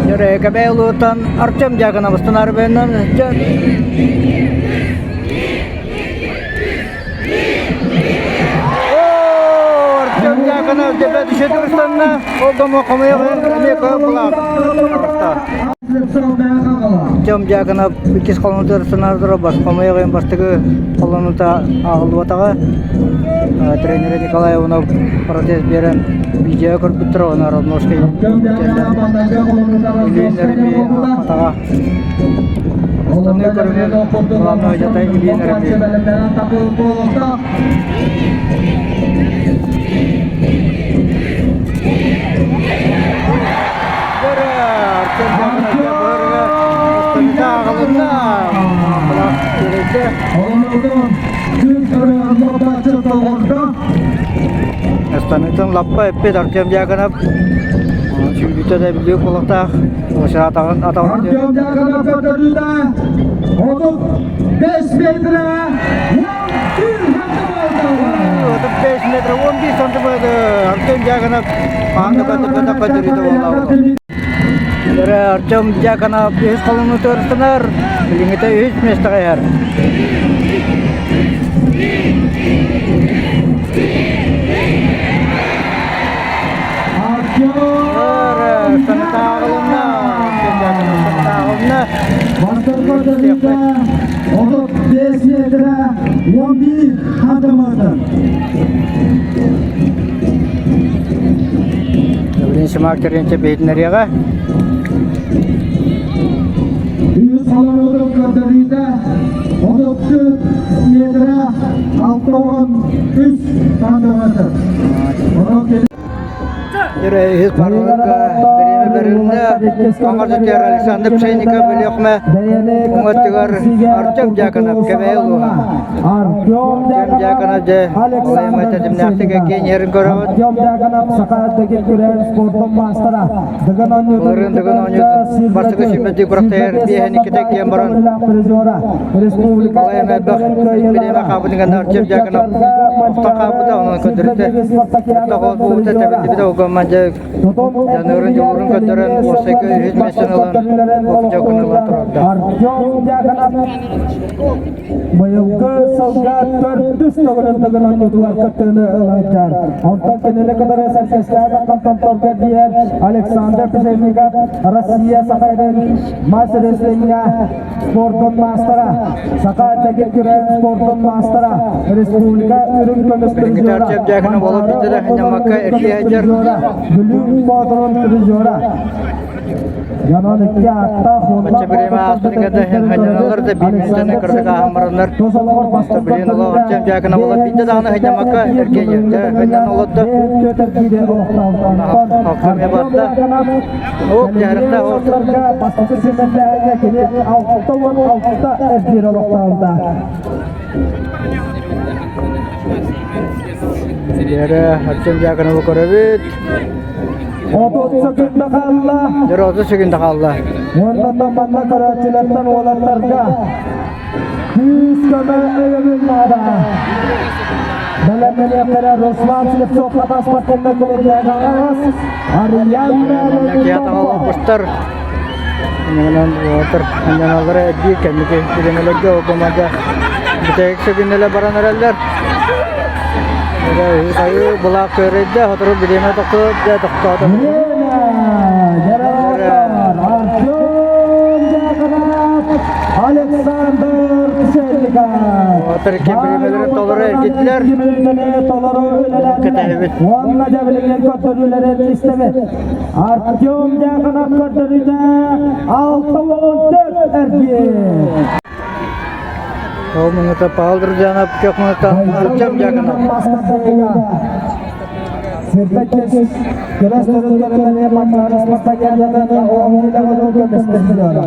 Дьөрөөкөбөй улуутан Артем Дьяконов устунарбынан Артем Дьяконов дебет үшөтүк ыстанна, ол домо хомуйах эмиэ кылаах. Артем Дьяконов иккис холонутугар сынардыра бас хомуйах бастакы холонута ааҕыллыбатаҕа. Тренерэ Николай Иванов протест биэрэн видео көрбүттэр, оны Равношкай Илиин атаҕа. Основной көрүҥүн главное дьата Ильин Эрми. Ыстаныытын лаппа эппит Артем Дьяконов сүүрбүтэ да биллии кулактаах атаҕын атаҕын Артем Дьяконов көрдөрүүтэ 35 метра 35 метр 11 сантиметр Артем Дьяконов хаанды көтүппэтэх көрдөрүүтэ буолла. Артем Дьяконов үһүс холонуу ыстанар, билиҥҥитэ үһүс миэстэҕэ иһэр. Станытааҕылынна, Артем Дьяконов станытааҕылынна. Бастакы көрдөрүүтэ 35 метра 11 сантиметр. Евгений Симак Терентьев иһитиннэриэҕэ. Үһүс холонуутун көрдөрүүтэ 34 метра 63 сантиметр. Онон Үһүс парылыкка бириэмэ берилиннэ. Оҥордутугар Александр Пшенников Өлүөхүмэ уҥаттыгар Артем Дьяконов Кэбээйи улууһа. Артем Дьяконов дьэ олайма тэтимнээхтик эккиэн иһэрин көрөбүт. Артем Дьяконов саха дэгит күрээн спордун маастара. Дыгын оонньуутун Былырыын Дыгын оонньуутун бастакы сүүмэрдии күрэхтэһэр биэһин иккитэ эккиэн баран Республика балайым элбэх бириэмэ хаалбытын Артем Дьяконов охтон хаалбыта онон көрдөрүтэ тоҕо буолбута тэбиллибитэ угамма дьэ дьаныырын дьулуурун көрдөрөн уопсайга үһүс миэстэни ылан дьокун ылан турарда. Артем Дьяконов Быйылгы сылга төрдүс төгүлүн Дыгын оонньуутугар кыттыыны ылыһыттар. Онтон кинини кытары сэргэстээх Томторго диэн Александр Пшенников Россия Саха сирин мас рестлиҥҥэ спордун маастара, Саха дэгит күрээн спордун маастара, республика үрүҥ көмүс Билиҥҥитэ призера, Артем Дьяконов олох биирдэ да ханньаммакка эргийэ сылдьар. Бүлүү Боотурун призера. Бачча бириэмэ ааспытыгар да иһин ханньаналлар да биир мүнүүтэнэн кыратык ааһан бараннар билигин олох Артем Дьяконов олох биирдэ даҕаны ханньаммакка эргийэ дьэ ханньан олордо халка эмиэ барда Оп дьаарыктаах орто Бастакы симмэттээһиҥҥэ кини 66 эргиир олохтообута. Дьэрэ Артем Дьяконовы көрөбүт. 30 секунда хаалла. Дьэрэ 30 секунда хаалла. Уонна манна көрөөччүлэртэн уолаттарга күүс-көмө өйөбүл наада. Бэлэмнэниэхтэрэ Руслан Слепцов Хатас спортивнай клуб Арианна Киһи Иннинэн уотар анньаналлара эрдии кэнники бириэмэлэргэ ол команда бүтэһик сөгүннэлэ баран эрэллэр. Айыы былаах көрөйдө, сотору бириэмэ тохтоо, дьэ тохтоото. Александр Пшенников. Уотар икки бириэмэлэрин толору эргиттилэр. Кэтэһэбит. Уонна дьэбилигин көрдөрүүлэрин истэбит. Артем Дьяконов көрдөрүүтэ 64 эргиир. Ол муҥута Павел Друзьянов көх муҥуттан Артем Дьяконов. Сирбэккес күрэс төрүттэринэн Макар Спартакиаданы оонньууларын көмүскэстилэр.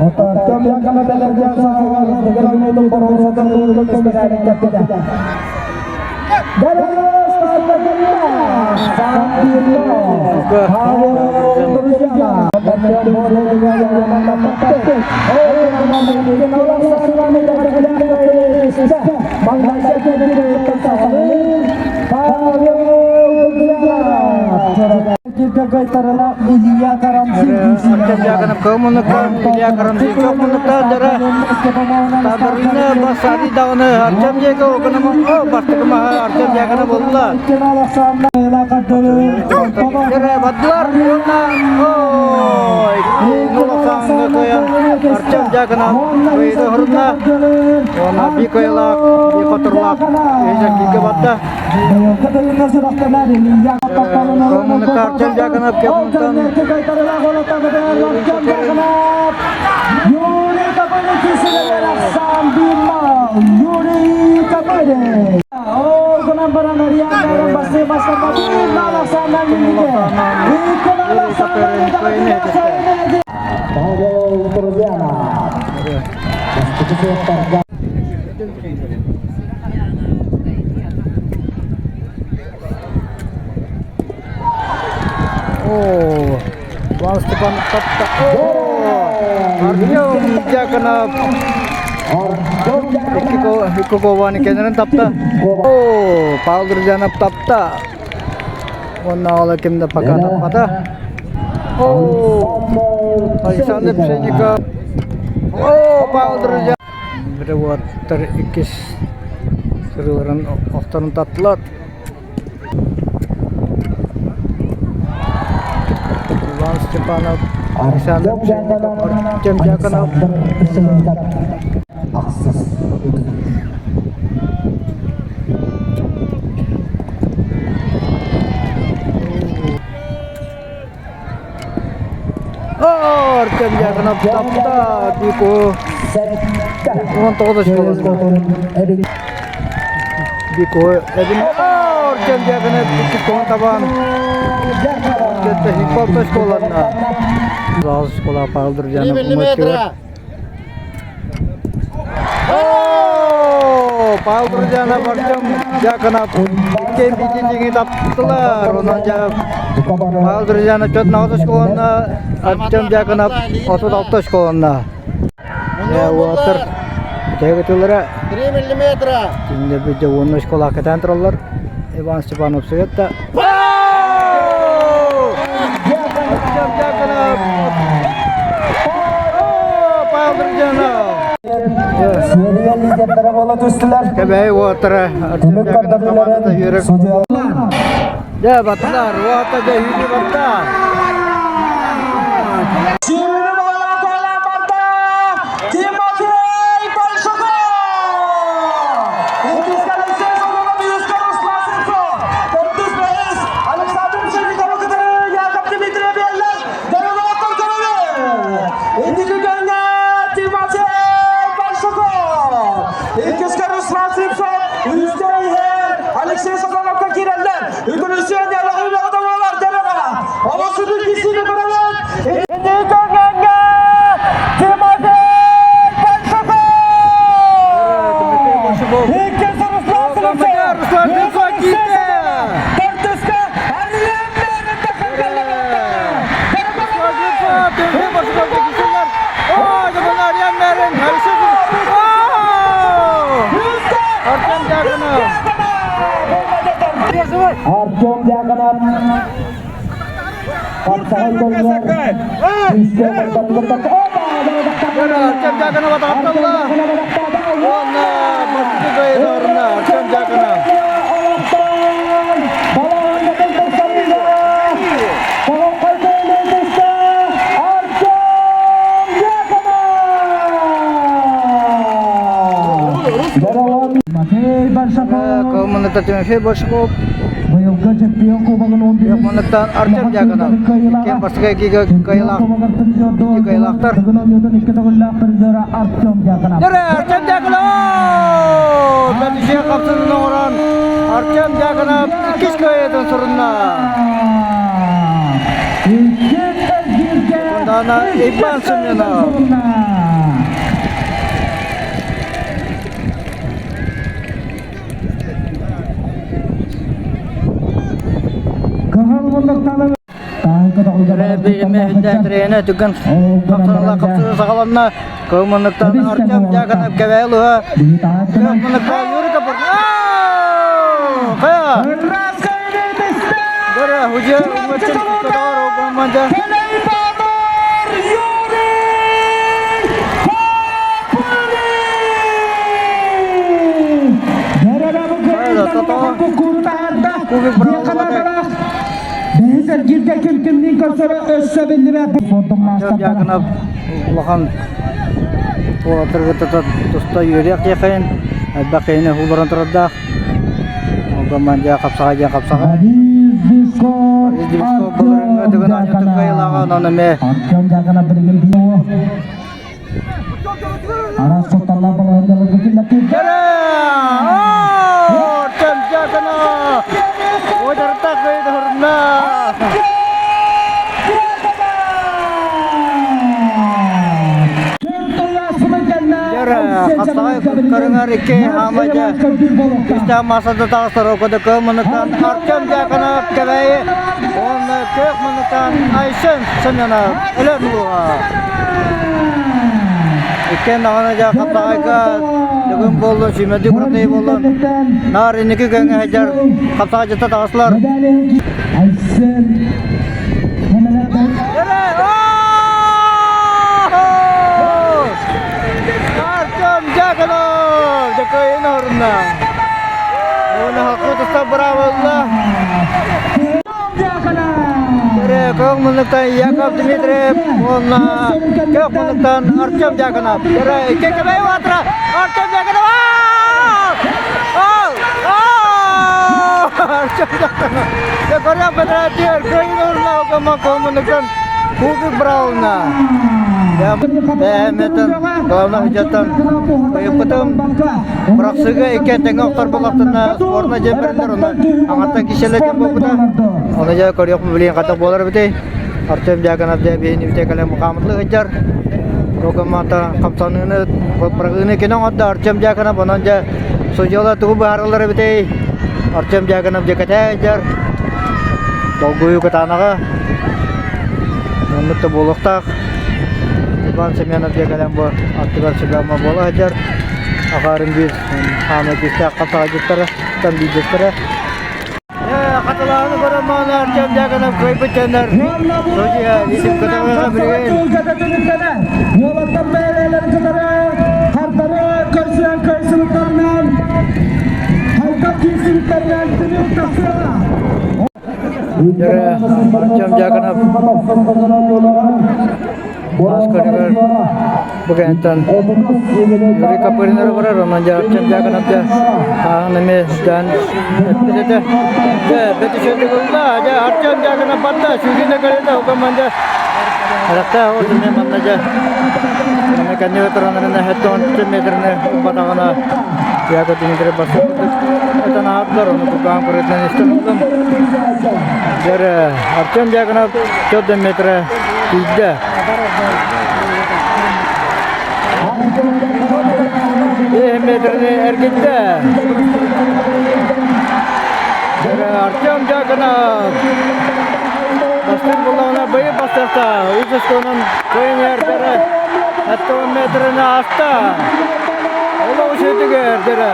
Оттон Артем Дьяконов эдэрдэр сааһыгар Дыгын оонньуутун боруонсатын көмүскэстилэр кэппитэ. эргииргэ кыайтарыылаах Илья Карамзин Артем Дьяконов кыаммыныкка, Илья Карамзин кыаммыныкка дара Табарына басари даҕаны Артем Дьяконов о бастакы маһа Артем Дьяконов буолла. Дара бадылар уонна ой Нулахаҥҥа кыайан Артем Дьяконов кыайыыны оһорунна. Уонна би кыайылаах, би хотурлаах үһүс барда. Артем Дьяконов Кемунтан Юрий Юрий Копылин. О, Иван Степан тапта. О, Артем Дьяконов икки кованы кэннинэн тапта. О, Павел Друзьянов тапта. Уонна ол ким да пока таппата. О, Александр Пшенников. О, Павел Друзья. Уоттар иккис сырыыларын охторун таптылар. Иван Степанов, Александр Пшенников, Артем Дьяконов. Артем Дьяконов тапта Бику 19 школасында. Бику эбин Артем Дьяконов икки кон табан Кетте хип-хоп школасына. Зал школа Павел Друзьянов умөттүгөр. О, Павел Друзьянов Артем Дьяконов икки бити дьиҥи таптылар. Онон Павел Друзьянов чөт наҕыс школанна, Артем Дьяконов 36 школанна. Уолаттар тегетилere 3 миллиметра. Şimdi bir de onun школа катан тураллар. Иван Степанов Советта. Артем Дьяконов! Павел Друзьянов! Серия лидерлері бола түстілер. Кэбэһи уолаттара Артем Түмүк Дьяконов командата көрдөрүүлэрин үөрэх. судьялар. Дьэ, баттылар, уолаттар дьэ үүнүү батта. Тимофей Большаков! Александр Пшенников Яков Дмитриев Тимофей Большаков! Иккискэ Руслан Слепцов, үстэ иһэр Алексей Соколовка киирэллэр. Үгүрүсүөн үлэҕэ Олосуду кисини көрөбүт. Инники Тимофей Большаков! Тимофей Большаков. Иккис Руслан Слепцов! Руслан Слепцов киирдэ! Төрдүскэ Арлен Руслан Слепцов, Тимофей Большаков киирсэллэр. Ой, bunlar Арьян Мерин, Алексей Артем Дьяконов. Артем Дьяконов. Хапсаҕай көрүҥэр күүскэ Артем Дьяконов атаҕатталла. Уонна бастакы кыайыыны орунна Артем Дьяконов. Кылмыныта Тимофей Большаков, Быйылгы чемпион кубогын 11 Якманыттан Артем Дьяконов. Кем бастакы кыайыылаах икки кыайыылаахтар. Артем Дьяконов. Дөрө Артем Дьяконов! Бәтишe хапсынын оҥорон Артем Дьяконов иккис кыайыытын сурунна. Дана Иван Семенов. Тренер түгэн хапсыналла хапсыны саҕаланна. Кылмыныктан Артем Дьяконов кэбээл уһа. Кылмыныкта Юрий Копырин. Хайа! Дөрө, худьа, умачын тутар огомманда. Кэлэй Юрий Копырин! Бэһис эргииргэ ким кимниин көрсөрө өссө биллибэт. Дьяконов улахан уолаттарга туста үөрүйэх диэххин, элбэх киһини ууларан турардаах. Командия хапсаҕай диэн хапсаҕай. Борис былырыыҥҥы Дыгын оонньуутун кыайыылааҕа, онон эмиэ Артем Дьяконов билигин Араас кутталлаах балаһыанньаларга киллэртиир. Артем Дьяконов! Ударта кыйдырна! Хапсаҕай көрүҥэр икки хаамайда үстээх маасада таҕыстар окодоко мунуктан Артем Дьяконов Кэбээйи уонна күөх мунуктан Айсен Семенов Өлөөн улууһа. Иккиэн даҕаны дьэ хапсаҕайга бүгүн буоллун, сүүмэрдии куратыы буоллун, наар инники күөҥҥэ сылдьар хапсаҕайдьыттар таҕыстылар. Айсен Артем Дьяконов! Дьакыйын орунна. Уонна хаккутуста браво Көк муннуктан Яков Дмитриев уонна Көк муннуктан Артем Дьяконов. Икки кэбэй уатра Артем Дьяконов! Артем Дьяконов! Көрө бэдэрээттиэр кыайын орунна көк муннуктан Кубик Брауна. Бэйэмэтин главный худьаттан ыйыппытым. Бырахсыыга икки тэҥэ охтор буоллахтарына спорна дьиэ бэриллэр, ону аҥаттан кичэлэ диэн буолбута. Ону дьэ көрүөхпүн билигин хата буолар эбитий. Артем Дьяконов дьэ биһини бүтэ кэлэн мукаамытлыы сылдьар. Рукомата хамсаныыны, бырагыыны кини оҥордо Артем Дьяконов, онон дьэ судьялар тугу быһаараллар эбитий. Артем Дьяконов дьэ кэтээ сылдьар. Долгуйуу кытаанаҕа. Оннук да буолуохтаах. Иван Семенов дьэ кэлэн бу аттыгар сүбэ-ама буола сылдьар. Ахаарын биир хаамай күүстээх хапсаҕайдьыттара, тан биирдэстэрэ. Хатылааны көрөн мааны Артем Дьяконов кыайбыт дьоннор судья Витим Кыталыга билигин Уолаттар бэйэлэрин кытары хардары көрсүөн көрсүбүттэринэн хайдах киирсибиттэринэн түмүк тахсыаҕа. Артем Дьяконов Таас көрүгэр бу кэнниттэн Юрий Копыриннары барар, онон дьэ Артем Дьяконов дьэ тааһын эмиэ дээн эппит этэ. Дьэ, бэт үчүгэйдик ылла, дьэ Артем Дьяконов барда, сүүрүүнэ кэллэ, команда Харахтаах ол эмиэ манна дьэ манна кэннигэр туранарына 70 метрини ылбатаҕына Яков Дмитриев бастакы курдук этэн аһардылар, ону кулгааҕым кырыытынан истэн ыллым. Дьэ, Артем Дьяконов 4 метрэ тиийдэ. 5 метрини эргиттэ. Дьэ, Артем Дьяконов бастыыр буллаҕына быйыл бастыахта. Үс оскуонан кыайан 70 метрини ааста. Олох үчүгэр дьэрэ.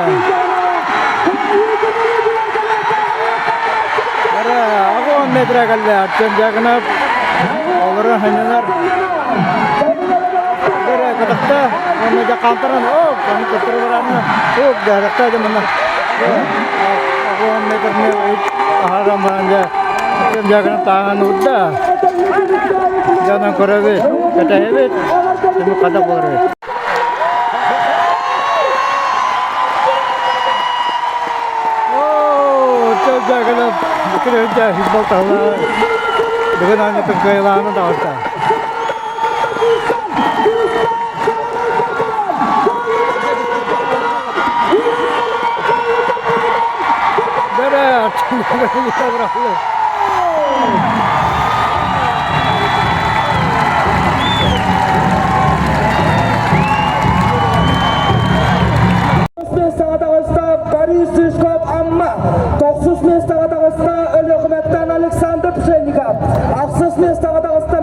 Дьэрэ, 80 метрэ кэллэ Артем Дьяконов. Олору ханньанар. Дьэрэ, кытыкта. Уонна дьэ хаамтаран, оп, аны төттөрү бараанна. Оп, дьэ, дьэ манна. 80 метрни аһаран баран дьэ Артем Дьяконов тааһан уурда. Дьонон көрөбүт, кэтэһэбит, түмүк хата буолар эбит. Бүгүн аанньатын кыайылааны даҕаста. Миэстэҕэ таҕыста Борис Стручков Амма, тохсус миэстэҕэ таҕыста Өлүөхүмэттэн Александр Пшенников, ахсыс миэстэҕэ таҕыста.